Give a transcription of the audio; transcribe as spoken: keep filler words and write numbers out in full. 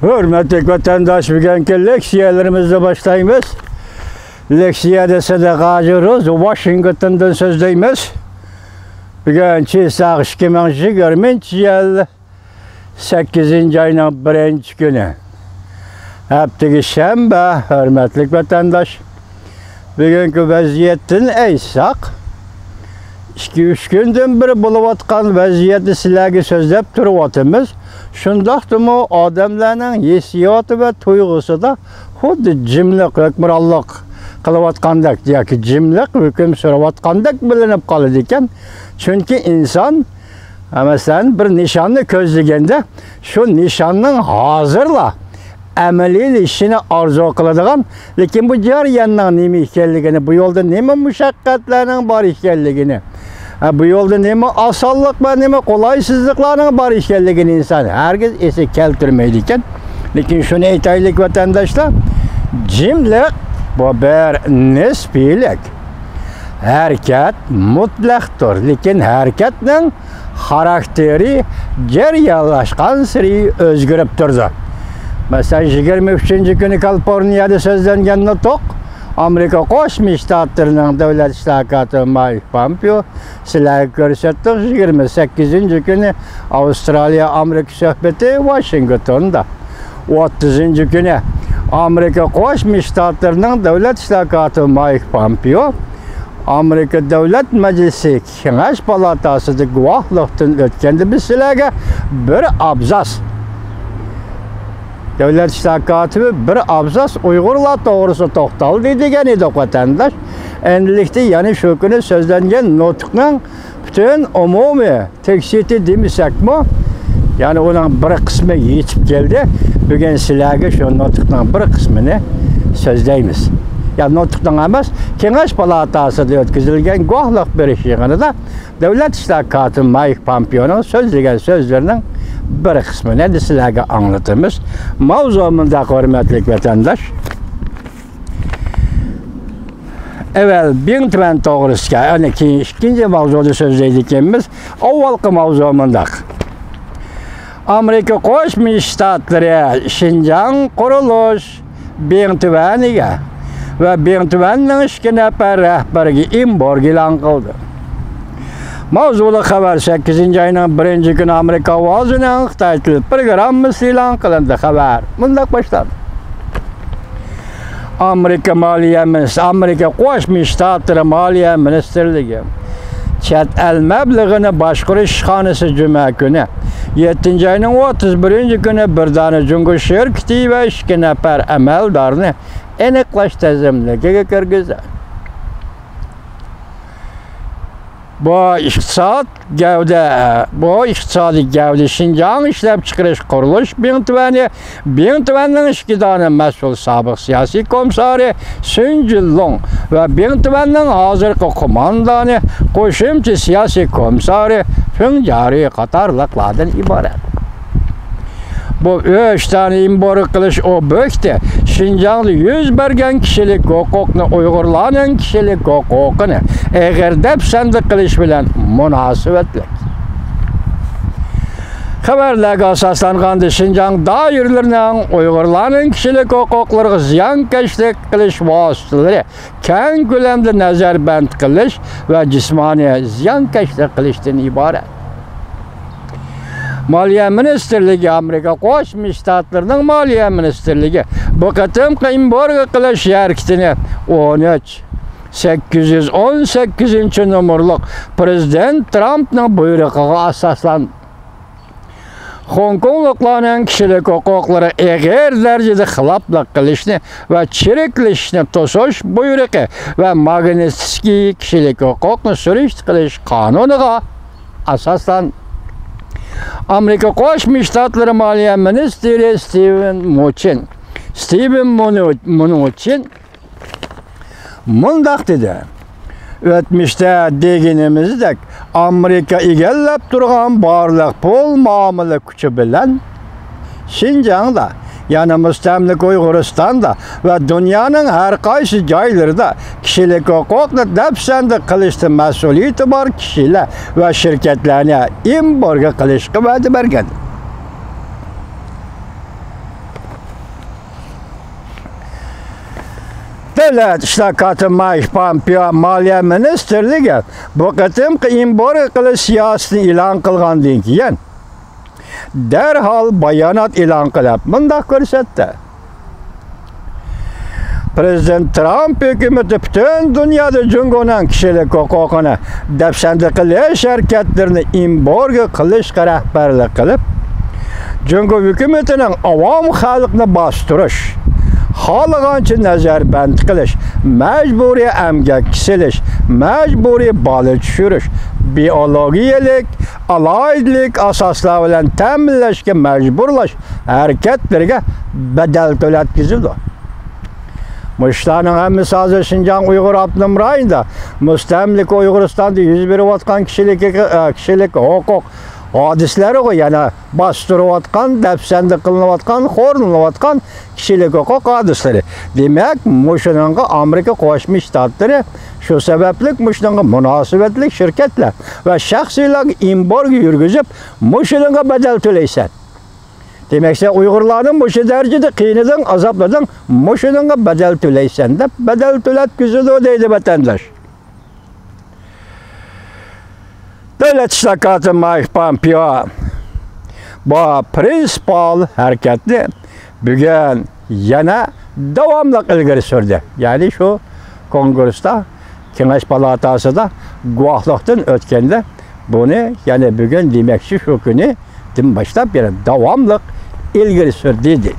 ھۆرمەتلىك ۋەتەنداش، بۈگۈنكى لېكسىيەلىرىمىزنى باشلايمىز. لېكسىيەدە سىدىق ھاجى روز، ۋاشىنگتوندىن سۆزلەيمىز. بۈگۈن چېساق ئىككى مىڭ يىگىرمىنچى يىل سەككىزىنچى ئاينىڭ بىرىنچى كۈنى. ھەپتىگە شەنبە، ھۆرمەتلىك ۋەتەنداش. بۈگۈنكى ۋەزىيەتتىن ئېيتساق، ئىككى-ئۈچ كۈندىن بېرى بولۇۋاتقان ۋەزىيەتنى سىلەرگە سۆزلەپ تۇرۇۋاتىمىز. شۇنداقتىمۇ ئادەملەرنىڭ ھېسسىياتى ۋە تۇيغۇسىدا خۇددى جىملىق ھۆكۈمرانلىق قىلىۋاتقاندەك ياكى جىملىق ھۆكۈم سۈرۈۋاتقاندەك بىلىنىپ قالىدىكەن. چۈنكى ئىنسان، مەسىلەن، بىر نىشاننى كۆزلىگەندە، شۇ نىشاننىڭ ھازىرلا ئەمەلىيلىشىشىنى ئارزۇ قىلىدىغان، لېكىن بۇ جەرياننىڭ نېمە ئىكەنلىكىنى، بۇ يولدا نېمە مۇشەققەتلەرنىڭ بار ئىكەنلىكىنى، ھە، بۇ يولدا نېمە ئاسانلىق ۋە نېمە قولايسىزلىقلارنىڭ بار ئىكەنلىكىنى ئىنسان ھەرگىز ئېسىگە كەلتۈرمەيدىكەن. لېكىن شۇنى ئېيتايلىك، ۋەتەنداشلار، جىملىق بۇ بىر نىسپىيلىك. ھەرىكەت مۇتلەقتۇر، لېكىن ھەرىكەتنىڭ خاراكتېرى جەريانلاشقانسېرى ئۆزگىرىپ تۇرىدۇ. مەسىلەن، يىگىرمە ئۈچىنچى كۈنى كالىفورنىيەدە سۆزلەنگەن نۇتۇق ئامېرىكا قوشما شتاتلىرىنىڭ دۆلەت ئىشلار كاتىپى مايك پومپېئو سىلەرگە كۆرسەتتۇق. يىگىرمە سەككىزىنچى كۈنى ئاۋسترالىيە ئامېرىكا سۆھبىتى ۋاشىنگتوندا. ئوتتۇزىنچى كۈنى ئامېرىكا قوشما شتاتلىرىنىڭ دۆلەت ئىشلار كاتىپى مايك پومپېئو ئامېرىكا دۆلەت مەجلىسى كېڭەش پالاتاسىدا گۇۋاھلىقتىن ئۆتكەندە بىز سىلەرگە بىر ئابزاس، دۆلەت ئىشلار كاتىپى بىر ئابزاس ئۇيغۇرلار توغرىسىدا توختالدى دېگەن ئىدۇق، ۋەتەنداش. ئەمدىلىكتە يەنە شۇ كۈنى سۆزلەنگەن نۇتۇقنىڭ پۈتۈن ئومۇمىي تېكىستى دېمىسەكمۇ، يەنى ئۇنىڭ بىر قىسمى يېتىپ كەلدى. بۈگۈن سىلەرگە شۇ نۇتۇقنىڭ بىر قىسمىنى سۆزلەيمىز. يا نۇتۇقنىڭ ئەمەس، كېڭەش پالاتاسىدا ئۆتكۈزۈلگەن گۇۋاھلىق بېرىش يىغىنىدا دۆلەت ئىشلار كاتىپى مايك پامپېئونىڭ سۆزلىگەن سۆزلىرىنىڭ بىر قىسمىنى ئەمدى سىلەرگە ئاڭلىتىمىز. ماۋزۇ مۇنداق، ھۆرمەتلىك ۋەتەنداش. ئەۋەل بىڭتۈەن توغرىسىدا، ئەنە كېيىن ئىككىنچى ماۋزۇدا سۆزلەيدىكەنمىز. ئاۋۋالقى ماۋزۇ مۇنداق. ئامېرىكا قوشما شتاتلىرى شىنجاڭ قۇرۇلۇش بىڭتۈەنىگە ۋە بىڭتۈەننىڭ ئىككى نەپەر رەھبىرىگە ئېمبارگو ئېلان قىلدى. ماۋزۇلۇق خەۋەر سەككىزىنچى ئاينىڭ بىرىنچى كۈنى ئامېرىكا ئاۋازىنىڭ خىتاي تىل پروگراممىسى ئېلان قىلىندى. خەۋەر مۇنداق باشلاندى. ئامېرىكا مالىيە مىنىس-، ئامېرىكا قوشما شتاتلىرى مالىيە مىنىستىرلىكى چەت ئەل مەبلىغىنى باشقۇرۇش ئىشخانىسى جۈمە كۈنى، يەتتىنچى ئاينىڭ ئوتتۇز بىرىنچى كۈنى بىر دانە جۇڭگو شىركىتى ۋە ئىككى نەپەر ئەمەلدارنى ئېنىقلاش تىزىملىكىگە كىرگۈزدى. بۇ ئىقتىساد گەۋدە، بۇ ئىقتىسادىي گەۋدە شىنجاڭ ئىشلەپچىقىرىش قۇرۇلۇش بىڭتۈەنى، بىڭتۈەننىڭ ئىككى دانە مەسئۇل سابىق سىياسىي كومىسسارى سۈن جىنلۇڭ ۋە بىڭتۈەننىڭ ھازىرقى قوماندانى، قوشۇمچە سىياسىي كومىسسارى فېڭ جيارۈي قاتارلىقلاردىن ئىبارەت. بۇ ئۈچ دانە ئېمبارگو قىلىش ئوبيېكتى شىنجاڭدا يۈز بەرگەن كىشىلىك ھوقۇقنى، ئۇيغۇرلارنىڭ كىشىلىك ھوقۇقىنى ئېغىر دەپسەندە قىلىش بىلەن مۇناسىۋەتلىك. خەۋەرلەرگە ئاساسلانغاندا، شىنجاڭ دائىرىلىرىنىڭ ئۇيغۇرلارنىڭ كىشىلىك ھوقۇقلىرىغا زىيانكەشلىك قىلىش ۋاسىتىلىرى كەڭ كۆلەمدە نەزەربەند قىلىش ۋە جىسمانىي زىيانكەشلىك قىلىشتىن ئىبارەت. مالىيە مىنىستىرلىكى، ئامېرىكا قوشما شتاتلىرىنىڭ مالىيە مىنىستىرلىكى بۇ قېتىمقى ئېمبارگو قىلىش ھەرىكىتىنى ئون ئۈچ، سەككىز يۈز ئون سەككىزىنچى نومۇرلۇق پىرېزىدېنت ترامپنىڭ بۇيرۇقىغا ئاساسلاندى. خوڭكوڭلۇقلارنىڭ كىشىلىك ھوقۇقلىرىغا ئېغىر دەرىجىدە خىلاپلىق قىلىشنى ۋە چىرىكلىشىشنى توسۇش بۇيرۇقى ۋە ماگنىتسكىي كىشىلىك ھوقۇقنى سۈرۈشتە قىلىش قانۇنىغا ئاساسلان، ئامېرىكا قوشما شتاتلىرى مالىيە مىنىستىرى ستىۋېن مۇچىن، ستىۋېن مۇنۇ-، مۇنۇچىن مۇنداق دېدى: «ئۆتمۈشتە دېگىنىمىزدەك، ئامېرىكا ئىگىلەپ تۇرغان بارلىق پۇل مۇئامىلە كۈچى بىلەن شىنجاڭدا، يەنى مۇستەملىكە ئۇيغۇرىستاندا ۋە دۇنيانىڭ ھەر قايسى جايلىرىدا كىشىلىك ھوقۇقنى دەپسەندە قىلىشتا مەسئۇلىيىتى بار كىشىلەر ۋە شىركەتلەرنى ئېمبارگو قىلىشقا ۋەدە بەرگەن.» دۆلەت ئىشلار كاتىپى مايك پامپېئو مالىيە مىنىستىرلىكى بۇ قېتىمقى ئېمبارگو قىلىش سىياسىتىنى ئېلان قىلغاندىن كېيىن، دەرھال بايانات ئېلان قىلىپ، مۇنداق كۆرسەتتى: پىرېزىدېنت ترامپ ھۆكۈمىتى پۈتۈن دۇنيادا جۇڭگونىڭ كىشىلىك ھوقۇقىنى دەپسەندە قىلىش ھەرىكەتلىرىنى ئېمبارگو قىلىشقا رەھبەرلىك قىلىپ، جۇڭگو ھۆكۈمىتىنىڭ ئاۋام خەلقنى باستۇرۇش، خالىغانچە نەزەربەند قىلىش، مەجبۇرىي ئەمگەككە سېلىش، مەجبۇرىي بالا چۈشۈرۈش، بىئولوگىيەلىك ئالاھىدىلىك ئاساسلار بىلەن تەمىنلەشكە مەجبۇرلاش ھەرىكەتلىرىگە بەدەل تۆلەتكۈزىدۇ. مۇشۇلارنىڭ ھەممىسى ھازىر شىنجاڭ ئۇيغۇر ئاپتونوم رايونىدا، مۇستەملىكە ئۇيغۇرىستاندا يۈز بېرىۋاتقان كىشىلىك، كىشىلىك ھوقۇق ھادىسىلىرىغۇ، يەنە باستۇرۇۋاتقان، دەپسەندە قىلىنىۋاتقان، خورلىنىۋاتقان كىشىلىك ھوقۇق ھادىسىلىرى. دېمەك، مۇشۇنىڭغا ئامېرىكا قوشما شتاتلىرى، شۇ سەۋەبلىك مۇشۇنىڭغا مۇناسىۋەتلىك شىركەتلەر ۋە شەخسلەرگە ئېمبارگو يۈرگۈزۈپ، مۇشۇنىڭغا بەدەل تۆلەيسەن. دېمەك، سەن ئۇيغۇرلارنى مۇشۇ دەرىجىدە قىينىدىڭ، ئازابلىدىڭ، مۇشۇنىڭغا بەدەل تۆلەيسەن دەپ بەدەل تۆلەتكۈزىدۇ دەيدۇ ۋەتەنداش. دۆلەت ئىشلار كاتىپى مايك پامپېئو بۇ پرىنسىپال ھەرىكەتنى بۈگۈن يەنە داۋاملىق ئىلگىرى سۈردى. يەنى شۇ كونگرېستا، كېڭەش پالاتاسىدا گۇۋاھلىقتىن ئۆتكەندە، بۇنى يەنە بۈگۈن دېمەكچى، شۇ كۈنىدىن باشلاپ يەنە داۋاملىق ئىلگىرى سۈردى دېدى.